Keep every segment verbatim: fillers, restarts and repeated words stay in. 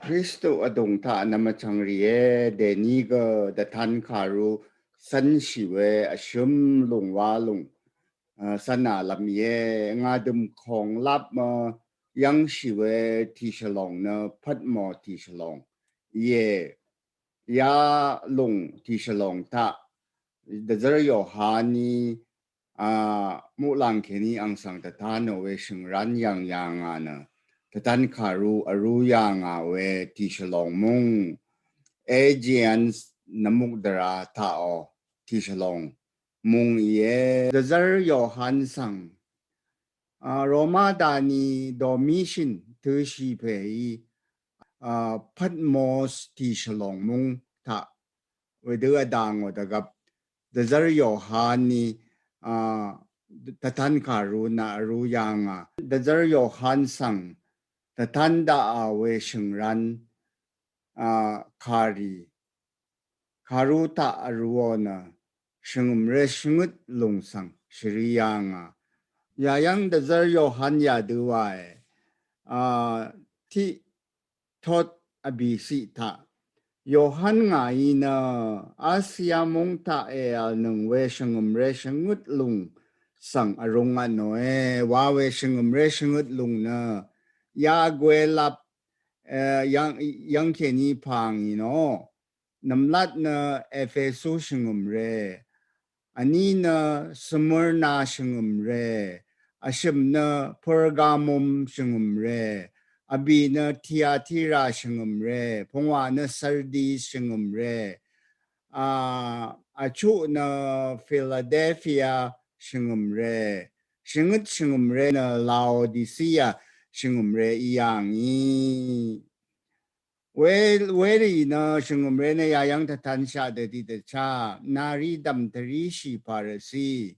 Kristu vdùng taq nvmvchvng rìe, dèní gø dvtan kàru cv́nshì we vshø̀m lùng wa lùng, a, cv́nà lv́m íe, ngà dø̀m kong lap mø yv́ngshì we tìshvlòng nø pvtmò tìshvlòng íe, ya lùng tìshvlòng taq, dvzv́r Yohaní a, muqlàng kèní àng svng dvtanò we shø̀ngrán yv̀ng yà ngà nø, dvtan kàru vrú yà ngà we tìshvlòng mung, Aegean nvmukdvra taqò tìshvlòng mung íe. Dvzv́r Yohan svng, a, Roma dani Domitian tø̄shì pèí, a, Patmos tìshvlòng mung taq wedø vdà ngò dvgvp, dvzv́r Yohaní, a, dvtan kàru nø vrú yà ngà. Dvzv́r Yohan svng dvtan daqà we shø̀ngrán, a, kàrì, kàru taq vrúò nø shvngø̀mré shvngøt lùng svng shvrì yà ngà. Yayv́ng dvzv́r Yohan yadø wae, a, tiq tot vbìciq taq, Yohan ngàí nø Asia mung taq èv̀lnøng we shvngø̀mré shvngøt lùng svng vrūng vtnòe, wa we shvngø̀mré shvngøt lùng nø yagwe lap, e, yv̀ng, yv̀ng kèní pà ngì nò. Nvmlat nø Ephesu shvngø̀mré, vní nø Smyrna shvngø̀mré, vshø̀m nø Pergamum shvngø̀mré, vbì nø Tiatira shvngø̀mré, pungwà nø Sardis shvngø̀mré, a, vchuq nø Philadelphia shvngø̀mré, shvngøt shvngø̀mré nø Laodicea shvngø̀mré í yà ngì. We, werì nø shvngø̀mré nø yayv́ng tvtanshaq dø tiqdvchá, nari dv̀m tvríshì Parasi,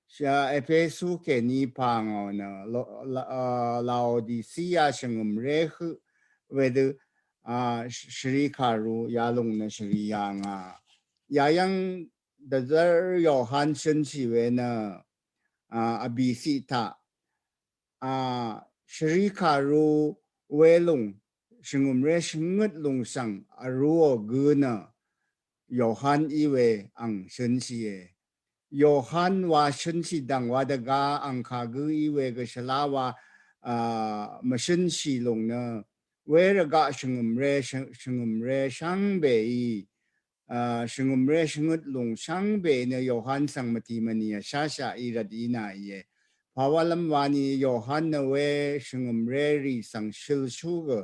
sha Ephesu kèní pà ngò nø, lo, la, a, Laodicea shvngø̀mré høq wedø, a, sh-, shvrì kàru yalùng nø shvrì yà ngà. Yayv́ng dvzv́r Yohan shønshì we nø, a, vbìciq taq, a, shvrì kàru welùng, shvngø̀mré shvngøt lùng svng vrúò gø nø Yohan í we àng shønshìe. Yohan wa shønshì dv̀ng wa dvga àng kagǿ í we gø shvlá wa, a, mvshønshì lùng nø, wervgaq shvngø̀mré, shvng-, shvngø̀mré shvngbeí, a, shvngø̀mré shvngøt lùng shvngbe nø Yohan svng mvtì mvnì vsháshaq í rvt í nà íe. Pàwálv́m wani Yohan nø we shvngø̀mré rì svng shølshú gø,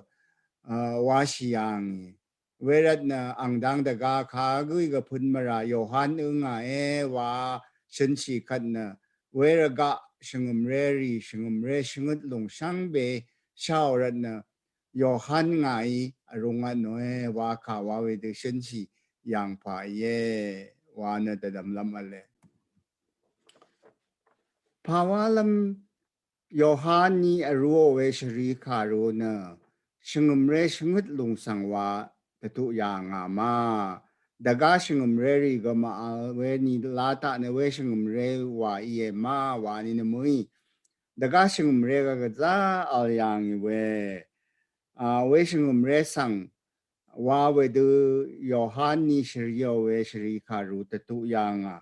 a, wáshì yà ngì. Wervt nø àng dang dvga kagǿí gø pø̄n mvrà Yohan ø̄ngàe wa shønshì kvt nø, wervgaq shvngø̀mré rì shvngø̀mré shvngøt lùng shvngbe sháò rvt nø, Yohan ngàí vrūng vtnòe wa kà wa wedø shønshì yàngpà íe, wa nø dvdvmlv́m v̄le. Pàwálv́m Yohaní vrúò we shvrì kàru nø, shvngø̀mré shvngøt lùng svng wa dvtuq yà ngà ma. Dvga shvngø̀mré rì gø màvl we nìlá taq nø we shvngø̀mré wa íe ma, wani nø mø̀í. Dvga shvngø̀mré gø gvzá vl yà ngì we, a, we shvngø̀mré svng wa wedø Yohaní shvrìò we shvrì kàru dvtuq yà ngà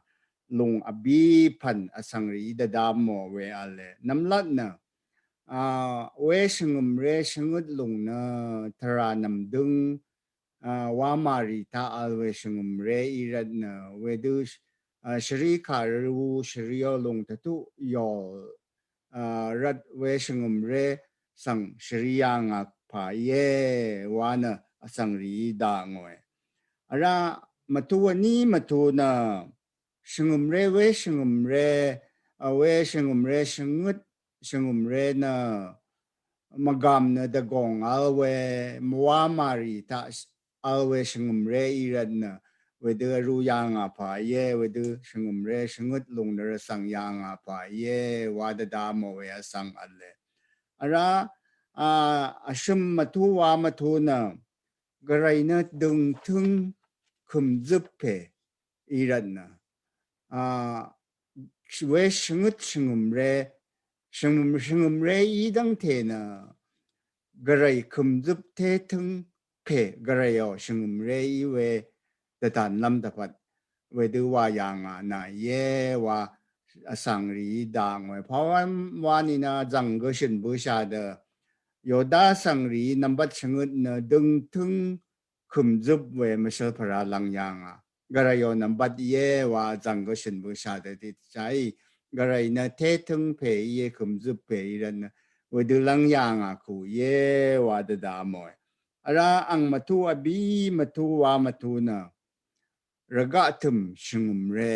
lùng vbí pv̀n vsvng rì dvdvmò we v̄le. Nvmlat nø, a, we shvngø̀mré shvngøt lùng nø tvrà nv̀mdøng, a, wamàrì taq vl we shvngø̀mré í rvt nø wedø, a, shvrì kàru shvrìò lùng dvtuq yòl, a, rvt we shvngø̀mré svng shvrì yà ngà pà íe wa nø vsvng rì dvngòe. Vrá mvtu vní mvtu nø shvngø̀mré we shvngø̀mré, a, we shvngø̀mré shvngøt shvngø̀mré nø mvgàm nø dvgòng vl we mvwamàrì taq vl we shvngø̀mré í rvt nø wedø vrū yà ngà pà íe, wedø shvngø̀mré shvngøt lùng nø rvsvng yà ngà pà íe wa dvdvmò we vsvng v̄le. Vrá, a, vshø̀m mvtu wa mvtu nø gvray nø døngtøng kø̀mzøp pè í rvt nø, a, we shvngøt shvngø̀mré, shvngø̀m, shvngø̀mré í dv́ngte nø gvray kø̀mzøp tétøng pè gvrayò shvngø̀mré í we dvdv̀nlv́m dvpvt wedø wà yà ngà nà íe wa vsvng rìí daq ngòe. Pàwá wani nø vzv̀ng gø shø̀n bøshà dø Yoda vsvng rìí nvmbat shvngøt nø døngtǿng kø̀mzøp we mvshvlpvra lv́ng yà ngà. Gvrayò nvmbat íe wa vzv̀ng gø shø̀n bøshà dø tiqdvchá í. Gvray nø tétǿng pè íe kø̀mzøp pè í rvt nø wedø lv́ng yà ngà ku íe wa dvda mòe. Vrá ang mvtú vbí mvtú wa mvtú nø rvgaq tø̀m shvngø̀mré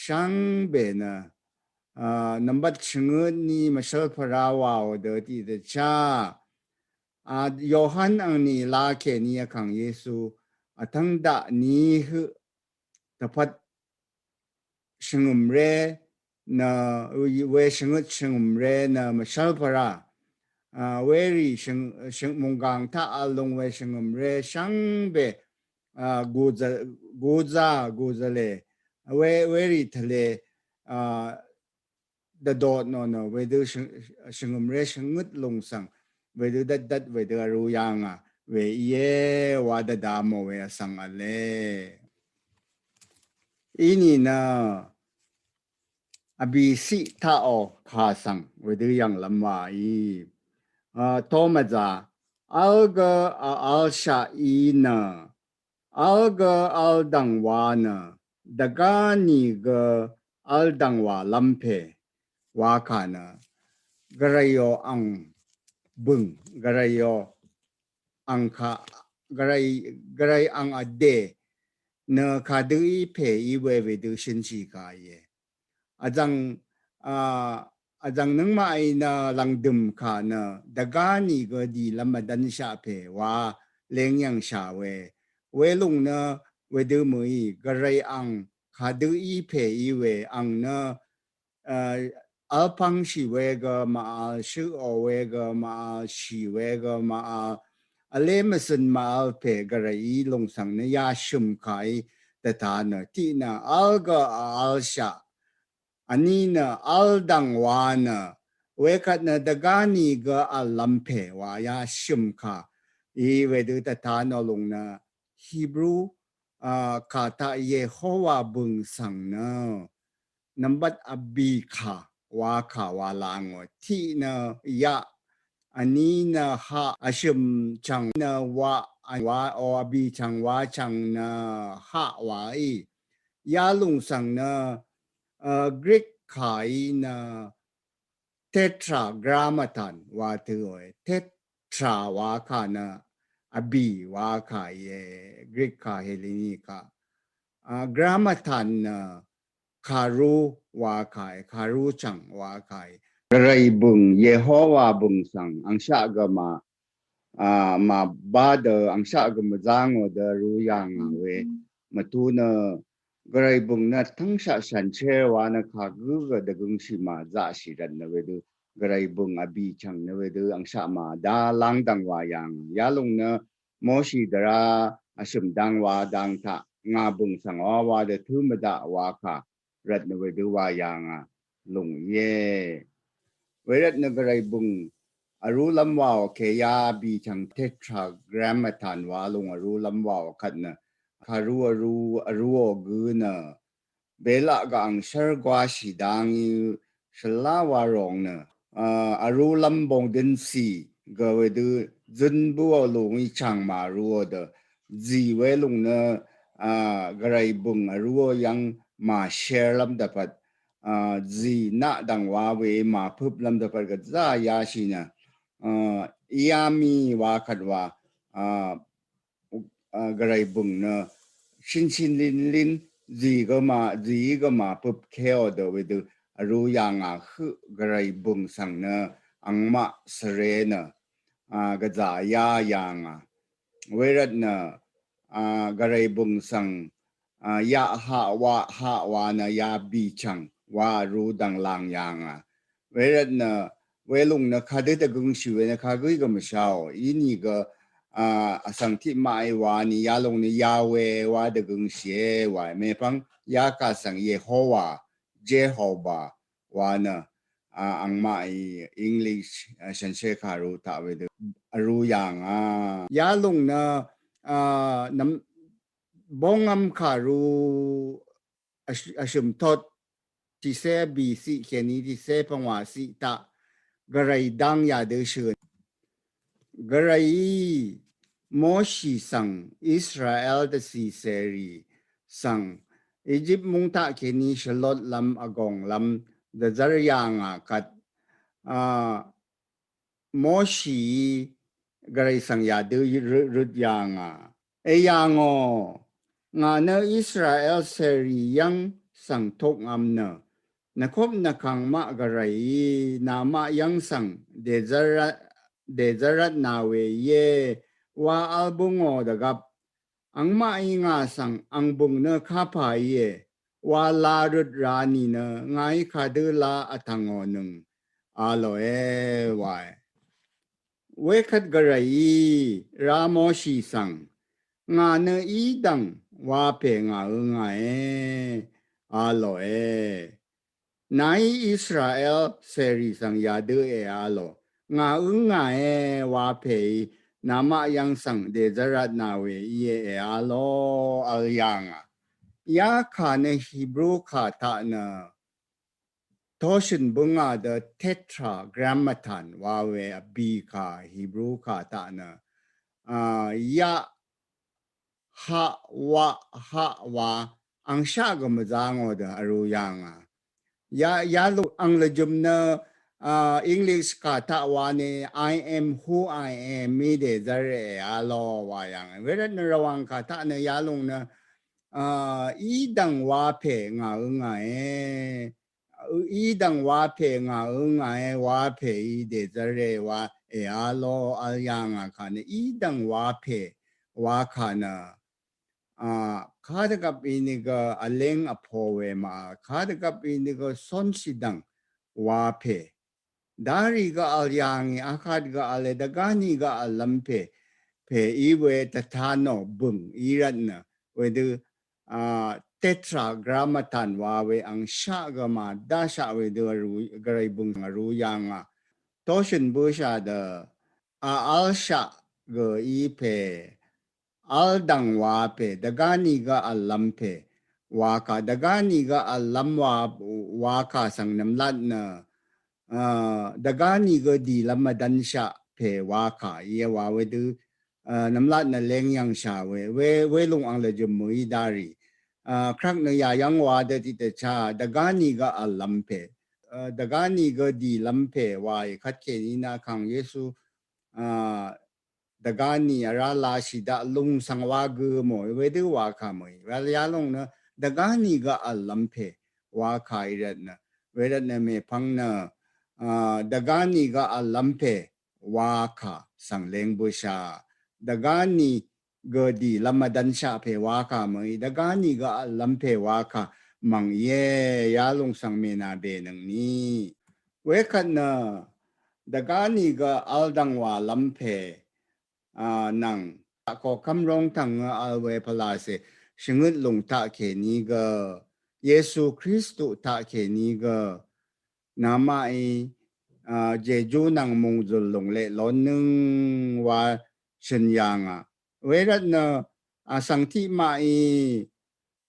shvngbe nø a, nvmbat shvngøt ni mvshvlpvra wàò dø tiqdvchá a, Yohan angni la kèní vkàng Yesu vtv́ng daq ni høq dvpvt shvngø̀mré nø we shvngøt shvngø̀mré nø mvshvlpvra a, werì shvng, shvng, mùnggàng taq vl lung we shvngø̀mré shvngbe a, guzà, guzà, guzà lè we, werì tvlè a, dvdot nò nø wedø shvng, shvngø̀mré shvngøt lùng svng wedø dvtdvt wedø vrú yà ngà we íe wa dvda mò we vsvng vle. Inìnø vbìciq taqò kà svng wedø yv̀nglv́m wàí. A, Toma zà vl gø vvlshaq í nø vl gø vl dv̀ng wa nø dvgá nìgø vl dv̀ng wàlv́m pè wa kà nø gvrayò ang bø̀ng gvrayò ang kà gvray, gvray ang vdè nø kadø í pè í we wedø shønshì kà íe. Vzv̀ng a, vzv̀ng nøngmaqí nø lv̀ngdø̀m kà nø dvgá nìgø dìlv́m vdv́nshaq pè wa léngyv̀ngshà we. Welùng nø wedø mø̀í gvray ang kadø í pè í we ang nø a, vlpv́ngshì we gø màvl shøqò we gø màvl shì we gø màvl vlé mvzøn màvl pè gvrayí lùng svng nø yashø̀m kàí dvta nø tiq nø vl gø vvlshaq vní nø vl dv̀ng wa nø wekvt nø dvgá nìgø vllv́m pè wa yashø̀m kà í wedø dvta nò lùng nø Hebru a, kà taq Yehowa bø̀ng svng nø nvmbat vbì kà wa kà wa la ngò tiq nø yaq vní nø haq vshø̀m chv̀ng nø wa wa o vbì chv̀ng wa chv̀ng nø haq wa í. Yalùng svng nø a, Greek kàí nø tetragrammaton wa tø̄òe. Tetra wa kà nø vbì wa kà íe. Greek kà Helleni kà a, grammaton nø kàrú wa kà í, kàrú chv̀ng wa kà í. Gvray bø̀ng Yehowa bø̀ng svng angshaq gø mà a, màbá dø angshaq gø mvzá ngò dø vrú yà ngà we mvtú nø gvray bø̀ng nø tv́ngshaq shànshér wa nø kagǿ gø dvgøngshì mà zaqshì rvt nø wedø gvray bø̀ng vbì chv̀ng nø wedø angshaq mà dá lángdv̀ng wa yà ngà. Yalùng nø Moshi dvrá vshø̀m dang wa dang taq ngà bø̀ng svng wa wa dø tǿ mvdaq wa kà rvt nø wedø wa yà ngà lùng íe. Wervt nø gvray bø̀ng vrúlv́m wàò kèyá vbì chv̀ng tetragrammaton wa lùng vrúlv́m wàò kvt nø kàrú vrú vrúò gø nø belaq gø angshv́r gwáshì dá ngí shvlá wa ròng nø a, vrúlv́m bòngdønsì gø wedø zøn bǿò lùngí chàng màrúò dø zì welùng nø a, gvray bø̀ng vrúò yv́ng màshérlv́m dvpvt a, zì naqdv̀ng wa we màpøplv́m dvpvt gvzá yáshì nø a, íá mì wa kvt wa a, a, gvray bø̀ng nø shìnshìn lìnlin zì gø mà zìí gø màpøpkéò dø wedø vrú yà ngà høq gvray bø̀ng svng nø angmaq svre nø a, gvzà yá yà ngà. Wervt nø a, gvray bø̀ng svng a, yaq haq waq haq wa nø ya vbì chv̀ng wa vrú dv̀nglang yà ngà. Wervt nø welùng nø kadø dvgøngshì we nø kagǿí gø mvsháò. Inìgø a, vsvng tiqmaqí wa ni yalùng nø Yawe wa dvgøngshìe wa mèpvng yakà svng Yehowa, Jehowa wa nø angmaqí English shànshér kàrú taq wedø vrú yàngà. Yalòng nø bóngvm kàrú vshø̀m tot tiqsé vbì ciq kèní tiqsé pvngwà ciq taq Gvray dáng yadø shø̀n. Gvrayí Moshi svng Israel dvcì cèrì svng Egypt múng taq kèní shvlotlv́m vgònglv́m dvzv́r yàngà kvt, a, Moshií Gvray svng yadø røt yàngà. Eyàngò, ngà nø Israel cèrì yv́ng svng tukvm nø nvkop nvkàng maq Gvrayí namaq yv́ng svng dèzv́r rvtnà we íe wa vl bǿngò dvgvp, angmaqí ngà svng ang bø̀ng nø kapà íe wa la røt ra nìnø ngàí kadø la vtv̀ngò nøng a lòe wae. Wekvt Gvrayí ra Moshi svng, ngà nø í dv̀ng wapè ngà øngàe a lòe. Nàí Israel cèrì svng yadø è a lò, ngà øngàe wapèí namaq yv́ng svng dèzv́r rvtnà we íe è a lò vl yàngà. Yakà nø Hebru kà taq nø toshø̀n bǿngà dø tetragrammaton wa we vbì kà Hebru kà taq nø, a, yaq haq waq haq wa angshaq gø mvzá ngò dø vrú yàngà. Ya, yalòng ang lvjø̀m nø, a, English kà taq wa nø I am who I am í dèzv́r è a lò wa yàngà. Wervt nø Rvwàng kà taq nø yalòng nø, a, í dv̀ng wapè ngà øngàe í dv̀ng wapè ngà øngàe wapèí dèzv́re wa è a lò vl yàngà kà nø í dv̀ng wapè wakà nø, a, kadvgvp ínìgø vléng vpo we mà, kadvgvp ínìgø cónshì dv̀ng wapè. Darì gø vl yàngì, akvt gø vl è, dvgáni gø vl lv́mpè, pè í we tvtanò bø̀ng í rvtnø wedø, a, tetragrammaton wa we angshaq gø màdáshaq wedø vrú, Gvray bø̀ng vrú yàngà. Toshø̀n bǿshà dø, a, vlshaq gø í pè, vl dv̀ng wapè, dvgáni gø vl lv́mpè wakà, dvgáni gø vl lv́m wa, wakà svng nvmlat nø, a, dvgáni gø dìlv́m vdv́nshaq pè wakà íe wa wedø, a, nvmlat nø léng yv̀ngshà we, we, welòng ang lvjø̀m mø̀í darì. A, krvk nø yà yv́ng wa dø tiqdvchá, dvgáni gø vl lv́mpè, a, dvgáni gø dìlv́mpè waì kvtkèní nø Vkàng Yesu, a, dvgáni vrá lashì daq lung svng wa gø mò wedø wakà mø̀í. Wal yalòng nø dvgáni gø vl lv́mpè wakà í rvtnø. Wervtnø mèpvng nø, a, dvgáni gø vl lv́mpè wakà svng léng bǿshà. Dvgáni gø dìlv́m vdv́nshaq pè wakà mø̀í. Dvgáni gø vl lv́mpè wakà mv̀ng íe yalòng svng mènà bènøngni. Wekvt nø dvgáni gø vl dv̀ng wà lv́mpè, a, nvng koqkv́m róngtv̀ng vl we pvlacè shvngøt lùng taqkèní gø, Yesu Kristu taqkèní gø namaqí, a, jejú nvng mùngzø̀l lùng leq lónnǿng wa shø̀n yàngà. Wervtnø, a, vsvng tiqmaqí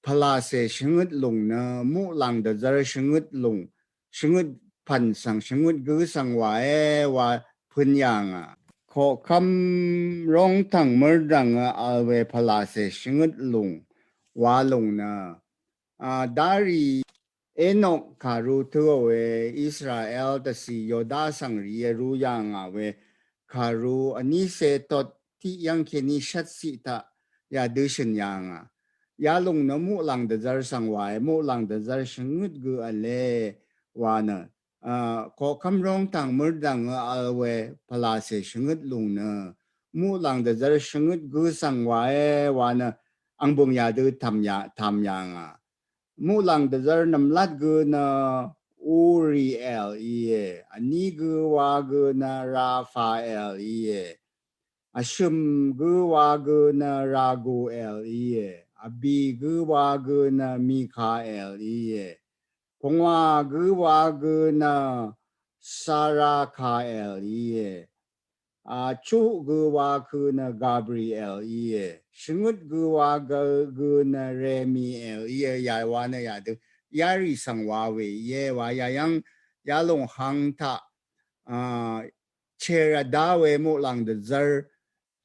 pvlacè shvngøt lùng nø muqlàng dvzv́r shvngøt lùng, shvngøt pv̀n svng shvngøt gǿ svng wàe wa pø̄n yàngà. Koqkv́m róngtv̀ng mørdv̀ngø vl we pvlacè shvngøt lùng wa lùng nø, a, darì Enok kàru tø̄ò we Israel dvcì Yoda svngrì vrú yàngà we kàru vnícé tot tiq yv́ng kèní shvt ciq taq yadø shø̀n yàngà. Yalùng nø muqlàng dvzv́r svng wàe, muqlàng dvzv́r shvngøt gø vle wa nø, a, koqkv́m róngtv̀ng mørdv̀ngø vl we pvlacè shvngøt lùng nø muqlàng dvzv́r shvngøt gø svng wàe wa nø ang bø̀ng yadø tàm yà, tàm yàngà. Muqlàng dvzv́r nv̀mlat gø nø Uriel íe. Vní gø wa gø nø Raphael íe. Vshø̀m gø wa gø nø Raguel íe. Vbì gø wa gø nø Mikael íe. Pungwà gø wa gø nø Sarakhael íe. A, chuq gø wa kø nø Gabriel íe. Shvngøt gø wa gø, gø nø Remiel íe. Ya wa nø yadø yarì svng wa we íe wa yayv́ng yalòng hang taq, a, cherada we muqlàng dvzvr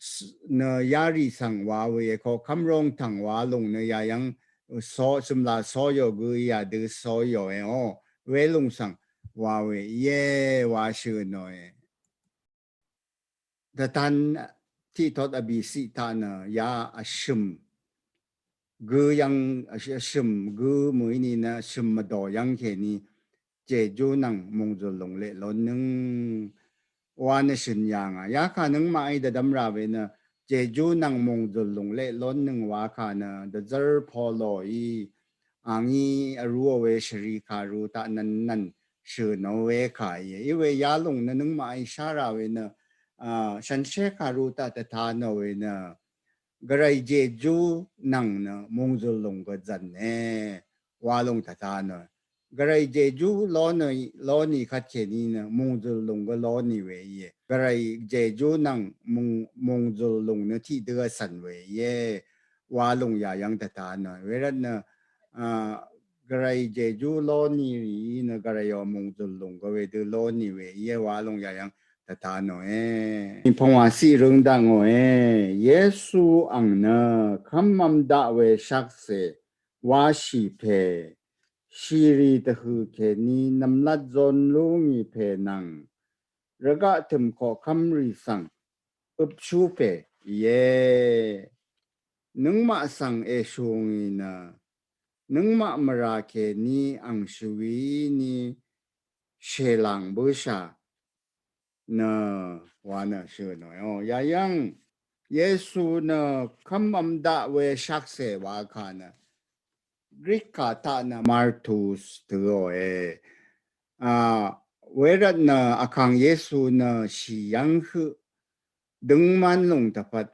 s-, nø yarì svng wa we íe. Koqkvm rong tvng wa lùng nø yayv́ng so, sømla soyo gø yadø soyo e o. Welùng svng wa we íe wa shø̀n nòe. Dvtan tiqtot vbìciq taq nø ya vshø̀m gø yv́ng, vshø̀m gø mø̀í ni nø vshø̀m mvdò yv́ng kèní Jejú nvng mòngzø̀l lùng leq lónnøng wa nø shø̀n yà ngà. Yakà nøngmaqí dvdv́m rà we nø Jejú nvng mòngzø̀l lùng leq lónnøng wa kà nø dvzv́r Poloí a ngí vrúò we shvri kàru taq nvnnvn shø̀nò we kà íe. Iwe yalùng nø nøngmaqí shá rà we nø, a, shànshér kàru taq dvta nò we nø Gvray Jejú nvng nø mòngzø̀l lùng gø zv̀ne wa lùng dvta nò. Gvray Jejú lónì, lónì kvt kèní nø mòngzø̀l lùng gø lónì we íe. Gvray Jejú nvng mùng, mòngzø̀l lùng nø tiqdø vsv̀n we íe wa lùng yayv́ng dvta nò. Wervt nø, a, Gvray Jejú lónì rìí nø Gvrayò mòngzø̀l lùng gø wedø lónì we íe wa lùng yayv́ng dvta nòe. Pvngwàciq røng dakngòe. Yesu ang nø kv́mv́m daq we shvkse wáshì pè shìrì dvhø̀ kèní nv̀mlat zon lú ngì pè nvng rvgaq tø̀m koqkv́m rì svng øpshú pè íe. Nøngmaq svng èshù ngì nø nøngmaq mvrà kèní ang shvwi ní shèlàng bǿshà nø wa nø shø̀n nòe. O yayv́ng Yesu nø kv́mv́m daq we shvkse wa kà nø Grik kà taq nø martus tøòe. A, wervt nø vkàng Yesu nø shì yv́ng høq døngman lùng dvpvt,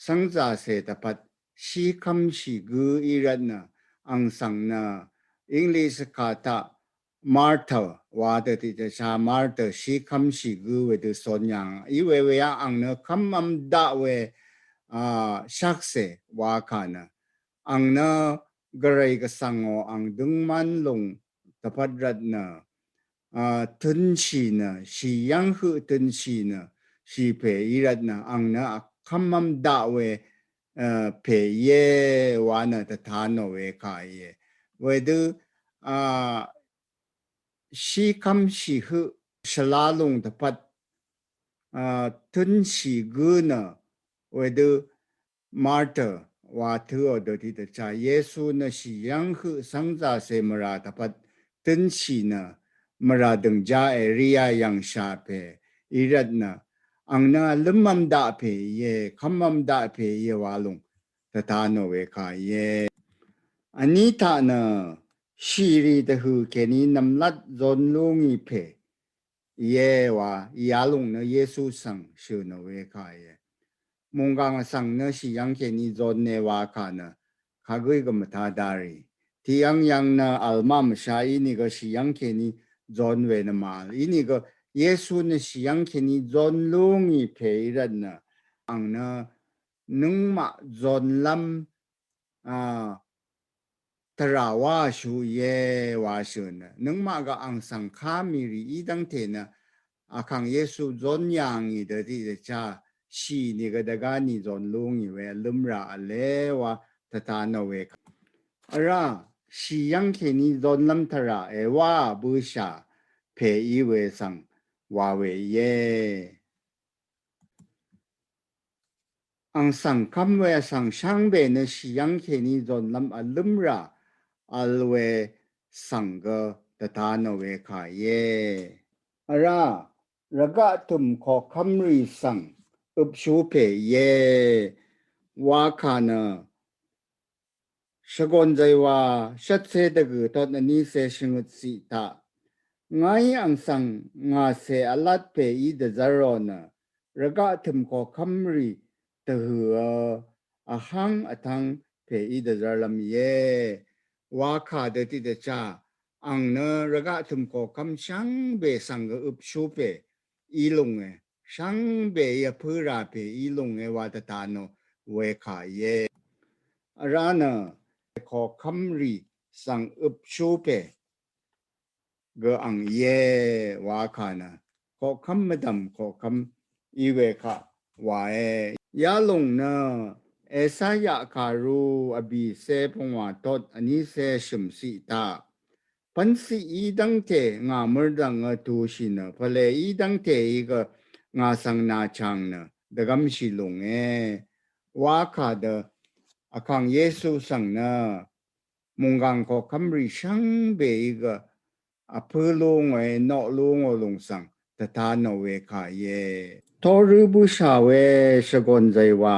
svngzàcè dvpvt shí kv́mshì gǿ í rvt nø ang svng nø English kà taq martyr wa dø tiq dvcha martyr shí kv́mshì gǿ wedø son yàng. Í we we ang nø kv́mv́m daq we, a, shvkse wa kà nø ang nø Gvray Gvsvngò ang døngman lùng dvpvt rvt nø, a, tønshì nø shì yv́ng høq tønshì nø shì pè í rvt nø ang nø vkv́mv́m daq we, a, pè íe wa nø dvta nò we kà íe. Wedø, a, shí kv́mshì høq shvla lùng dvpvt, a, tønshì gǿ nø wedø martyr wa tøò dø tiq dvcha Yesu nø shì yv́ng høq svngzàcè mvrà dvpvt tønshì nø mvrà dø̀ngjá èríā yv̀ngshà pè í rvt nø ang nø vlǿmv́m daq pè íe, kv́mv́m daq pè íe wa lùng dvta nò we kà íe. Vní taq nø shìrì dvhø̀ kèní nv̀mlat zon lú ngì pè íe wa yalùng nø Yesu svng shø̀n nò we kà íe. Mùnggàng vsvng nø shì yv́ng kèní zon ne wa kà nø kagǿí gø mvta darì. Tiq yv́ng yv́ng nø vl má mvsha ínìgø shì yv́ng kèní zon we nø màvl. Ínìgø Yesu nø shì yv́ng kèní zon lú ngì pè í rvt nø ang nø nøngmaq zonlv́m, a, tvrà wáshú íe wa shø̀n nø nøngmaq gø ang svng ká mì rì í dv́ngte nø vkàng Yesu zon yà ngì dø tiq dvcha shì nìgø dvgá nì zon lú ngì we vlǿmrà vle wa dvta nò we kà. Vrá shì yv́ng kèní zonlv́m tvrà èwá bǿshà pè í we svng wa we íe. Ang svng kv́m we vsvng shvngbe nø shì yv́ng kèní zonlv́m vlǿmrà vl we svng gø dvta nò we kà íe. Vrá rvgaq tø̀m koqkv́m rì svng øpshú pè íe wa kà nø Shvgon Zaywa shvtse dvgø̀ tot vnícé shvngøt ciq taq ngàí ang svng ngàcè vlat pè í dvzv́r rò nø rvgaq tø̀m koqkv́m rì dvhø̀ vháng vtv́ng pè í dvzv́rlv́m íe wa kà dø tiq dvcha àng nø rvgaq tø̀m koqkv́m shvngbe svng gø øpshú pè í lúnge, shvngbe í vpǿ rà pè í lúnge wa dvta nò we kà íe. Vrá nø koqkv́m rì svng øpshú pè gø àng íe wa kà nø koqkv́m mvdv̀m koqkv́m í we kà wàe. Yalòng nø Esaya kàru vbìcé pvngwà tot vnícé shø̀m ciq taq pv́n ciq í dv́ngte ngà mørdv̀ng vtúshì nø pvlè í dv́ngte í gø ngà svng nàchàng nø dvgv́mshì lúnge wa kà dø Vkàng Yesu svng nø mùnggàng koqkv́m rì shvngbe í gø vpǿ lú ngòe, noq lú ngò lúng svng dvta nò we kà íe. Torǿ bǿshà we shvgòn zàywà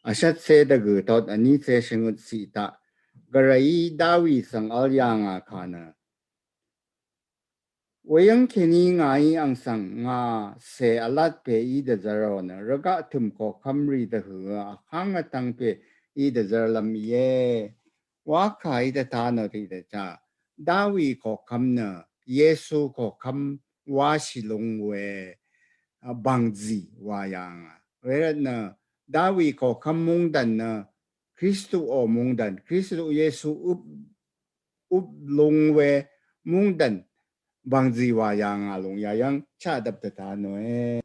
vshvtcé dvgø̀ tot vnícé shvngøt ciq taq gvrayí Dawi svng vl yà ngà kà nø weyv́ng kèní ngàí àng svng ngà cè vlat pè í dvzv́rò nø rvgaq tø̀m koqkv́m rì dvhø̀ vháng vtvng pè í dvzv́rlv́m íe wa kà í dvta nò tiqdvchá Dawi koqkv́m nø Yesu koqkv́m wáshì lúng we bv̀ngzì wà yà ngà. Wervt nø Dawi koqkv́m mungdàn nø Kristuò mungdàn, Kristu Yesu øp øp lúng we mungdàn bv̀ngzì wà yà ngà lúng yà yv́ng chaqdvp dvta nòe.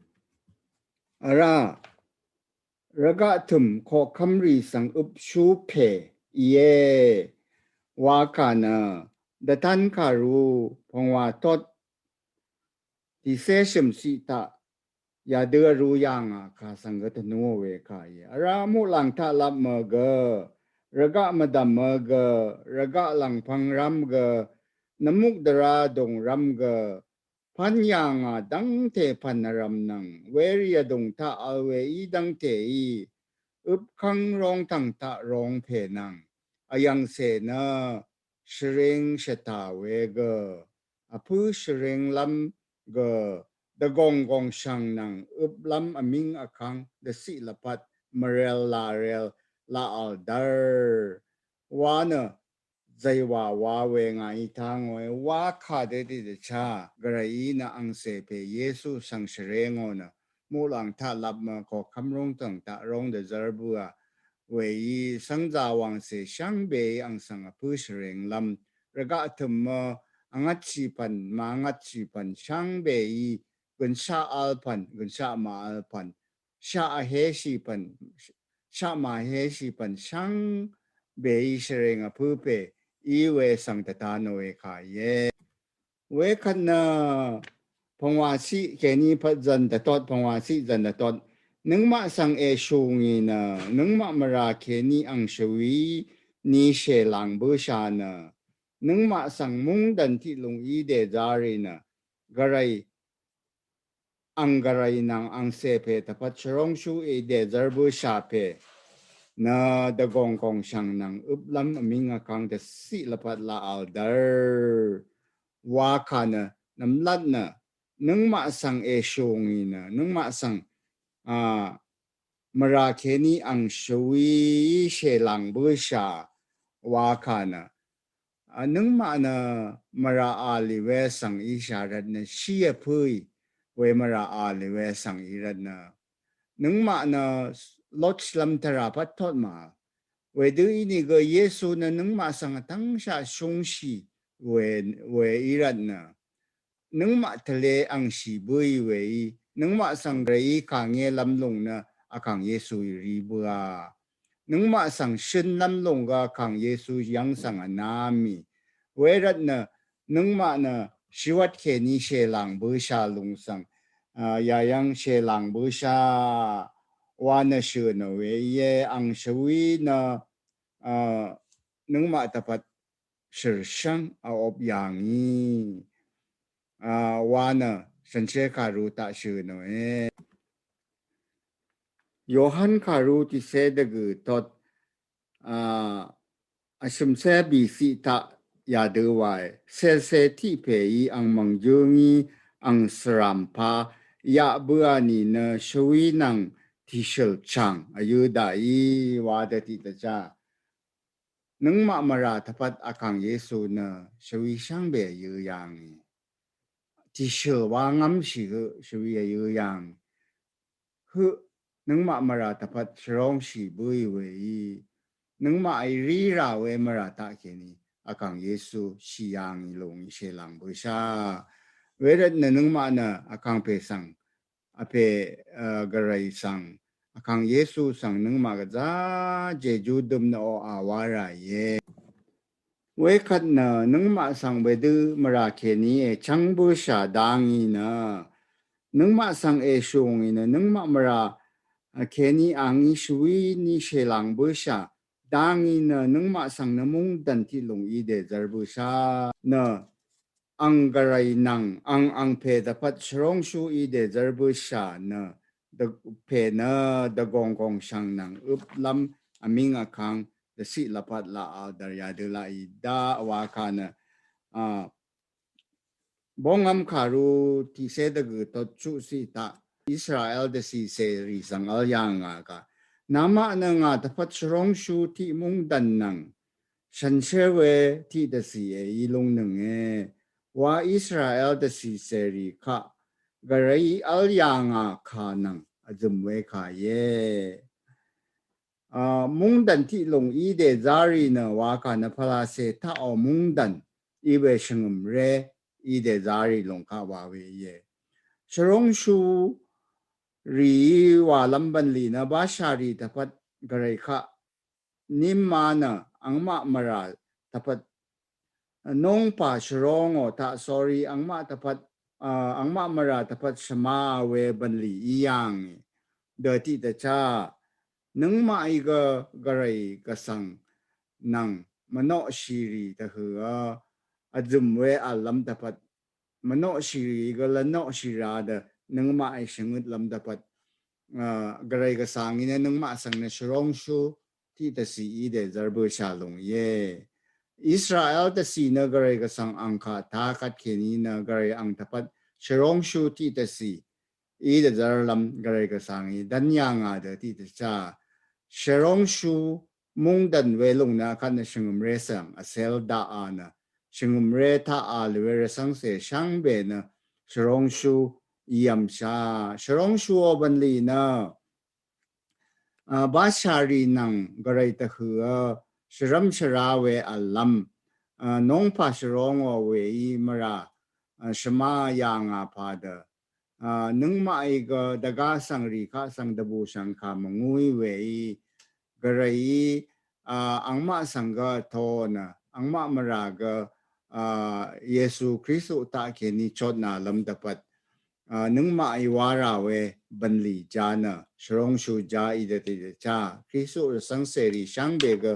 Vrá rvgaq tø̀m koqkv́m rì svng øpshú pè íe wa kà nø Dvtan kàru pvngwà tot tiqcé shø̀m ciq taq yadø vrú yà ngà kà svng gø tvnúò we kà íe. Vrá muqlàng taq lap mø gø, rvgaq mvdv̀m mø gø, rvgaq lv̀ngpv̄ng rv́m gø, nvmuk dvrá dùng rv́m gø pv́n yà ngà dv́ngte pv̀n vrv̀m nvng werì vdùng taq vl we í dv́ngte í øpkv́ng róngtv̀ng taq rong pè nvng vyv̀ngcè nø shvring shvtà we gø vpǿ shvringlv́m gø dvgòng gòngshv̀ng nvng øplv́m vmíng vkv́ng dvciq lvpat mvrel làrel laq vl dv́r wa nø zàywà wa we ngàí tá ngòe wa kà dø tiqdvchá gvrayí nø angcè pè Yesu svng shvre ngò nø muqlàng taq lap mø koqkv́m róngtv̀ng taq rong dvzv́r bǿà weí svngzà wàngcè shvngbeí ang svng vpǿ shvringlv́m rvgaq tø̀m mø vngvtshì pv̀n màvngvtshì pv̀n shvngbeí gønshaq vl pv̀n gønshaq màvl pv̀n shaq vheshì pv̀n shaq màvheshì pv̀n shvngbeí shvring vpǿ pè í we svng dvta nò we kà íe. Wekvt nø pvngwà ciq kèní pvt zv̀n dvtot pvngwà ciq zv̀n dvtot nøngmaq svng èshù ngì nø nøngmaq mvrà kèní ang shvwi ní shèlàng bǿshà nø nøngmaq svng mungdàn tiq lùng í dèzá rì nø gvray ang gvray nvng angcè pè tvpvt shvróngshú í dèzv́r bǿshà pè nø dvgòng gòngshv̀ng nvng øplv́m vmíng vkv́ng dvciq lvpat laq vl dv́r wa kà nø nvmlat nø nøngmaq svng èshù ngì nø nøngmaq svng a mvrà kèní ang shvwi shèlàng bǿshà wa kà nø a nøngmaq nø mvrà a lì we svng íshà rvt nø shí vpǿì we mvrà a lì we svng í rvt nø nøngmaq nø lotshvlv́m tvrà pvt tot mà wedø ínìgø Yesu nø nøngmaq svng vtv́ngshaq shúngshì we we í rvt nø nøngmaq tvle angshì bǿì weí nøngmaq svng gvrayí kàngé lv́m lùng nø vkàng Yesuí rí bǿà. Nøngmaq svng shøn lv́m lùng gø vkàng Yesu yv́ng svng vná mì. Wervt nø nøngmaq nø shìwvt kèní shèlàng bǿshà lùng svng a yayv́ng shèlàng bǿshà wa nø shø̀ nò we íe ang shvwi nø a nøngmaq tvpvt shø̀rshv́ng vop yà ngì a wa nø shànshér kàru taq shø̀ nòe. Yohan kàru tiqcé dvgø̀ tot a vshø̀mcé bìciq taq yadø wae. Celse tiq pèí ang mv̀ngjǿ ngí ang svràmpá yaq bǿà nìnø shvwi nvng tìshø̀l chàng vyǿ daqí wa dø tiqdvchá nøngmaq mvrà tvpvt Vkàng Yesu nø shvwi shvngbe yø yàngì. Tìshøl wa ngvmshì høq shvwi yø yàng. Høq nøngmaq mvrà tvpvt shvrongshì bǿì weí. Nøngmaqí rí rà we mvrà taq kèní Vkàng Yesu shì yàngì lúngì shèlàng bǿshà. Wervt nø nøngmaq nø Vkàng pè svng Vpè, a, Gvray svng, Vkàng Yesu svng nøngmaq gvzà jejú døm nø oqà wá rà íe. Wekvt nø nøngmaq svng wedø mvrà kèní èchv́ng bǿshà dá ngì nø, nøngmaq svng èshù ngì nø, nøngmaq mvrà, a, kèní a ngí shvwi ní shèlàng bǿshà dá ngì nø, nøngmaq svng nø mungdv̀n tiq lùng í dèzv́r bǿshà nø, ang Gvray nvng, ang angpè dvpvt shvrongshu í dèzv́r bǿshà nø, dvpè nø dvgònggòng shv̀ng nvng øplv́m vmíng vkang dvciq lvpat laq vl dvr yadø laq í dá wa kà nø, a, Bóngvm kàru tiqcé dvgø̀ tot chuqciq taq Israel dvcìcèrì svng vl yà ngà kà. Namaq nø ngà dvpvt shvrongshu tiq mungdv̀n nvng shànshér we tiqdvcì èí lúngnønge. Wa Israel dvcìcèrì kaq Gvrayí vl yà ngà kà nvng vzø̀m we kà íe. A, mungdv̀n tiq lùng í dèzá rì nø wa kà nø pvlacè taqò mungdv̀n í we shvngø̀mré í dèzá rì lùng kaq wa we íe. Shvrongshu rì í wàlv́m bv̀nlì nø bashà rì dvpvt Gvray kaq Nímá nø angmaq mvrà dvpvt nungpà shvrongò taq, sorry, angmaq dvpvt, a, angmaq mvrà dvpvt shvmá we bv̀nlì í yàngì. Dø tiqdvchá nøngmaqí gø Gvray gvsvng nvng mvnoqshìrì dvhø̀ a vzø̀m we v̀llv́m dvpvt mvnoqshìrì gø lvnoqshìrà dø nøngmaqí shvngøtlv́m dvpvt, a, Gvray gvsvng í nø nøngmaq svng nø shvrongshu tiqdvcì í dèzv́r bǿshà lúng íe. Israel dvcì nø Gvray gvsvng angkà tá kvt kèní nø Gvray ang dvpvt shvrongshu tiqdvcì í dvzv́rlv́m Gvray gvsvng í dv́n yà ngà dø tiqdvchá shvrongshu mungdv̀n we lúng nø kvt nø shvngø̀mré svng vcel daqà nø shvngø̀mré taqà lvwe rvcv́ngcè shvngbe nø shvrongshu í vmshà. Shvrongshuò bv̀nlì nø a, bashàrì nvng Gvray dvhø̀ a shvrv́m shvrá we v̀llv́m, a, nungpà shvrongò weí mvrà, a, shvmá yà ngà pà dø, a, nøngmaqí gø dvgá svngrì kaq svng dvbùshv̀ngkà mvngúí weí Gvrayí, a, angmaq svng gø vtō nø angmaq mvrà gø, a, Yesu Kristu taq kèní chotnàlv́m dvpvt a, nøngmaqí wá rà we bv̀nlì ja nø shvrongshu ja í dø tiqdvchá Kristu rvcv́ngcèrì shvngbe gø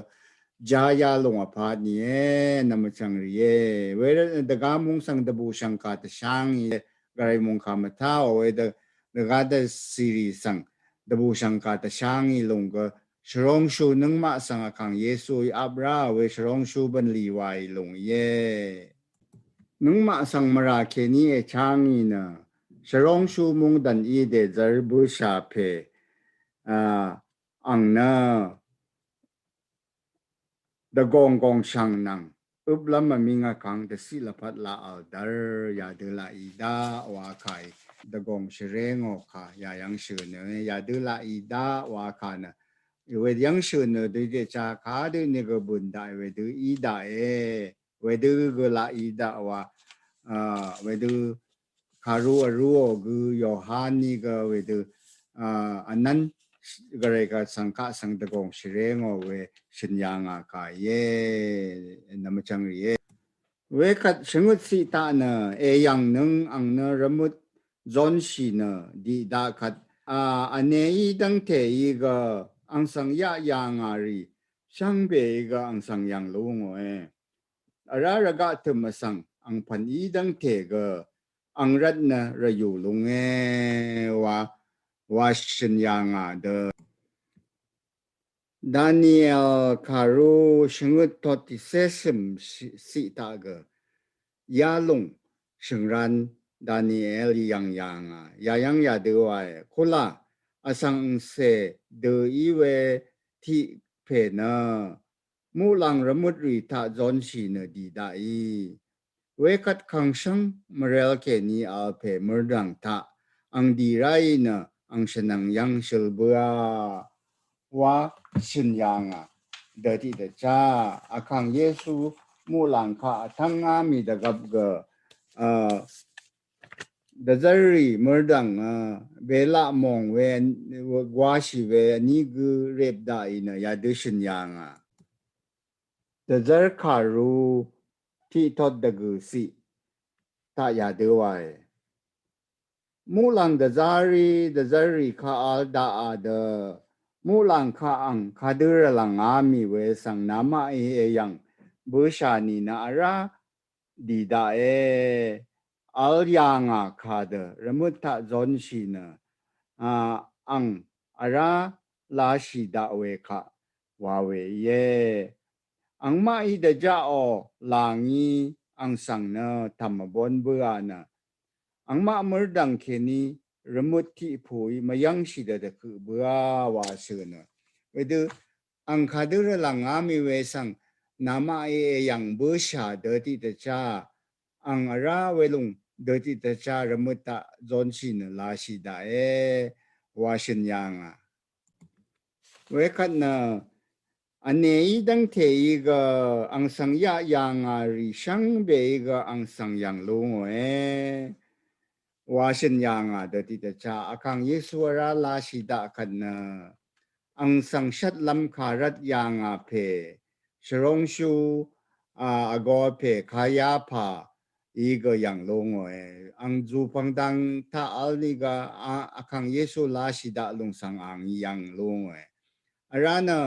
ja yalúng vpat nìe, nvmvchv̀ng rìe. Wervt nø dvgá mung svng dvbùshv̀ngkà dvsháng í Gvray mungkà mvtáò we dø dvgá dvcìrì svng dvbùshv̀ngkà dvsháng í lúng gø shvrongshu nøngmaq svng Vkàng Yesuí aprá we shvrongshu bv̀nlì wàì lúng íe. Nøngmaq svng mvrà kèní èchá ngì nø shvrongshu mungdv̀n í dèzv́r bǿshà pè, a, ang nø dvgònggòng shv̀ng nvng øplv́m vmíng vkang dvciq lvpat laq vl dv́r yadø laq í daq wa kà í dvgòng shvréngò kà yà yv́ng shø̀ nø yadø laq í daq wa kà nø we yv́ng shø̀ nø dø dèchá kadø nìgø bø̀n daq wedø í daqe. Wedø gø laq í daq wa, a, wedø kàru vrúò gø Yohan nìgø wedø, a, vnv́n Gvray gvsvng kaq svng dvgòng shvréngò we shø̀n yà ngà kà íe, nvmvchv̀ng rìe. Wekvt shvngøt ciq taq nø èyv̀ng nøng ang nø rvmøt zónshì nø diq daq kvt, a, vneí dv́ngtèí gø ang svng yaq yà ngà rì shvngbeí gø ang svng yv̀ng lú ngòe. Vrá rvgaq tø̀m vsvng angpv̀n í dv́ngte gø ang rvt nø rvyù lúnge wa, wa shø̀n yà ngà dø. Daniel kàru shvngøt tot tiqcé cø̀m ciq taq gø yalùng shø̀ngran Daniel í yv̀ng yà ngà yà yv́ng yadø wae. Kulà vsvng angcè dø í we tiq pè nø muqlàng rvmøtrì taq zonshì nø dì daqì. Wekvt kàngshvng mvrel kèní vl pè mørdv̀ng taq ang dì ráì nø ang shvnvng yv́ng shøl bǿà wa shø̀n yà ngà. Dø tiqdvchá Vkàng Yesu muqlàng kaq vtv́ngá mì dvgvp gø dvzv́rrì mørdv̀ng belaq mòng we gwáshì we vní gø rep daqì nø yadø shø̀n yà ngà. Dvzv́r kàru tiqtot dvgø̀ ciq taq yadø wae. Muqlàng dvzv́rrì dvzv́rrì kaq vl daqà dø muqlàng kaq ang kadø rvlv̀ngá mì we svng namaqí èyv̀ng bǿshà nìnø vrá dì daqe. Vl yà ngà kà dø rvmøt taq zonshì nø ang vrá lashì daq we kaq wa we íe. Angmaqí dvjaqò làngí ang svng nø tv̀m vbón bǿà nø angmaq mørdv̀ng kèní rvmøt tiq pùí mvyv́ngshì dø dvkøq bǿà wa shø̀ nø. Wedø ang kadø rvlv̀ngá mì we svng namaqí èyv̀ng bǿshà dø tiqdvchá ang vrá welùng dø tiqdvchá rvmøt taq zonshì nø lashì daqe wa shø̀n yà ngà. Wekvt nø vnèí dv́ngtèí gø ang svng yaq yà ngà rì shvngbeí gø ang svng yv̀ng lú ngòe wa shø̀n yà ngà dø tiqdvchá Vkàng Yesu vrá lashì daq kvt nø ang svng shvtlv́m kà rvt yà ngà pè shvrongshu a vgō pè Kayapha í gø yv̀ng lú ngòe. Ang zùpv̀ng dang taq vl nìgø Vkàng Yesu lashì daq lùng svng ang yv̀ng lú ngòe. Vrá nø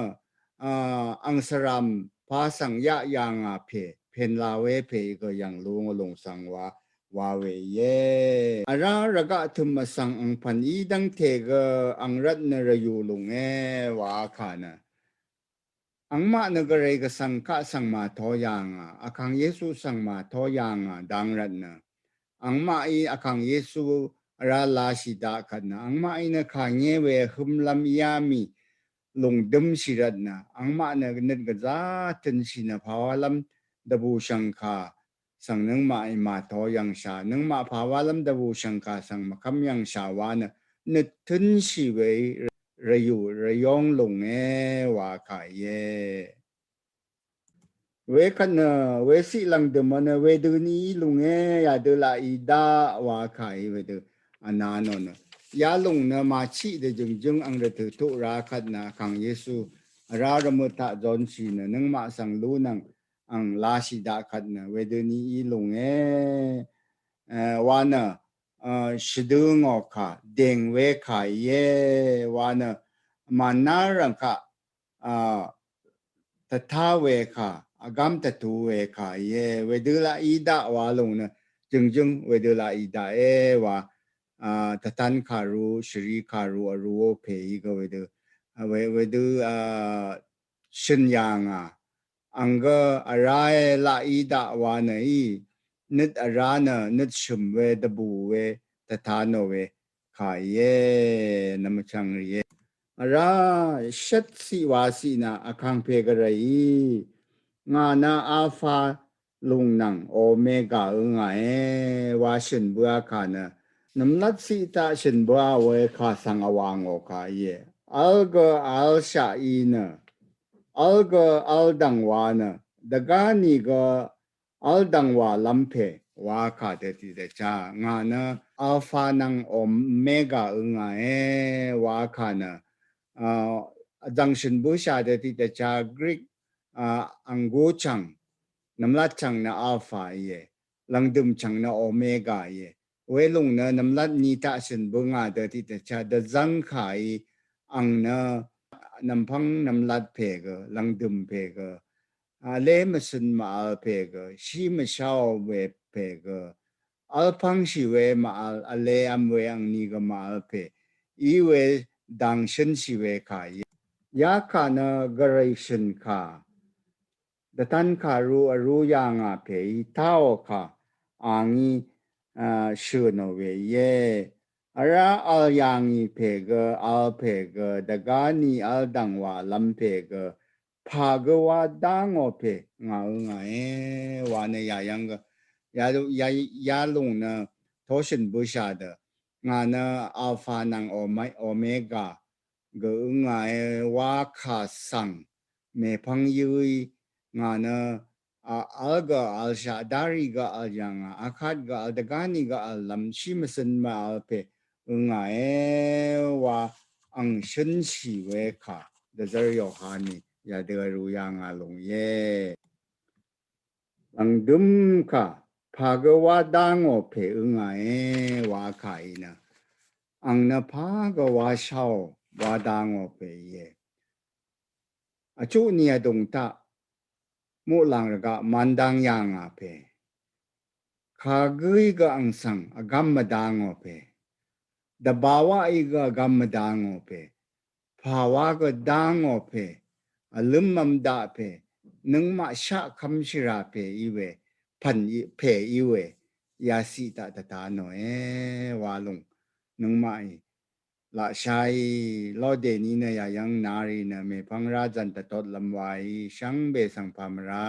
ang svràm pà svng yaq yà ngà pè pènlà we pè í gø yv̀ng lú ngò lùng svng wa wa we íe. Vrá rvgaq tø̀m vsvng angpv̀n í dv́ngte gø ang rvt nø rvyù lùnge wa kà nø angmaq nø gvray gvsvng kaq svng màtó yà ngà, Vkàng Yesu svng màtó yà ngà dang rvt nø angmaqí Vkàng Yesu vrá lashì daq kvt nø angmaqí nø kàngé we vhømlv́m íá mì lùng dǿmshì rvt nø angmaq nø nøt gvzá tø̄nshì nø pàwálv́m dvbùshv̀ngkà svng nøngmaqí màtó yv̀ngshà, nøngmaq pàwálv́m dvbùshv̀ngkà svng mvkv́m yv̀ngshà wa nø nøt tø̄nshì we rvyù rvyóng lùnge wa kà íe. Wekvt nø weciq lv̀ngdø̀m nø wedø nií lùnge yadø laqí daq wa kà í wedø vna nò nø yalùng nø màchiq dvjø̀ngjǿng ang rvtø̀ tuq ra kvt nø Vkàng Yesu vrá rvmøt taq zonshì nø nøngmaq svng lú nvng ang lashì daq kvt nø wedø nií lùnge wa nø shvdø ngò kà dèng we kà íe wa nø mànár rv̀ng kaq tvtá we kà vgám tvtu we kà íe. Wedø laqí daq wa lùng nø jø̀ngjǿng wedø laqí daqe wa tvtán kàru shvri kàru vrūò pè í gø wedø wedø shø̀n yà ngà. Ang gø vráe laqí daq wa nø í nøt vrá nø nøt shø̀m we dvbù we tvtá nò we kà íe. Nvmvchvng rìe. Vrá shvt ciq wa ciq nø Vkàngpè gvrayí ngà nø Alpha lùng nvng Omega ø ngàe wa shø̀n bǿà kà nø nvmlat ciq taq shø̀n bǿà we kà svng vwà ngò kà íe. Vl gø vlshaq í nø vl gø vl dv̀ng wa nø dvgá nìgø vl dv̀ng wàlv́m pè wa kà dø tiqdvchá ngà nø Alpha nvng Omega ø ngàe wa kà nø vzv̀ng shø̀n bǿshà dø tiqdvchá Greek ang gú chv̀ng nvmlat chv̀ng nø Alpha íe, lv̀ngdø̀m chv̀ng nø Omega íe. Welùng nø nvmlat ni taq shø̀n bǿngà dø tiqdvchá dvzv́ng kà í ang nø nvmpv́ng nvmlat pè gø lv̀ngdø̀m pè gø vlé mvsøn màvl pè gø shí mvsháò we pè gø vl pv́ngshì we màvl vlé vm we angni gø màvl pè í we dang shǿnshì we kà í. Yakà nø gvray shø̀n kà dvtan kàru vrú yà ngà pè í táò kà angí shø̀ nò we íe. Vrá vl yà ngì pè gø vl pè gø dvgá ni vl dv̀ng wàlv́m pè gø pà gø wa dá ngò pè ngà ø ngà e wa nø yà yv́ng gø yalùng nø toshø̀n bøshà dø ngà nø alfa nvng omega gø ø ngà e wa kà svng mèpvng yø í ngà nø vl gø vl shaq, darì gø vl yà ngà, vkat gø vl, dvgani gø vl lvm shí mvsøn mv-vl pè ø ngà e wa ang shønshì we kà dvzvr Yohani yadø vru yà ngà lùng íe. Angdøm kà pà gø wa dá ngò pè ø ngà e wa kà í nø ang nø pà gø wa shao wa dá ngò pè íe. Vchuq ni vdùng taq muqlàng rvgaq mandang yà ngà pè. Kagǿí gø ang svng vgv́m mvdá ngò pè. Dvbawaqí gø vgv́m mvdá ngò pè. Pàwá gø dá ngò pè. Vlǿm mvdaq pè. Nøngmaq shaq kv́mshì rà pè í we. Pv̀n pè í we. Yaciq taq dvta nòe wa lùng. Nøngmaqí laqshaí lodèní nø yà yv́ng narì nø mèpvng rá zv̀n dvtot lvm waí shvngbe svng pà mvrá.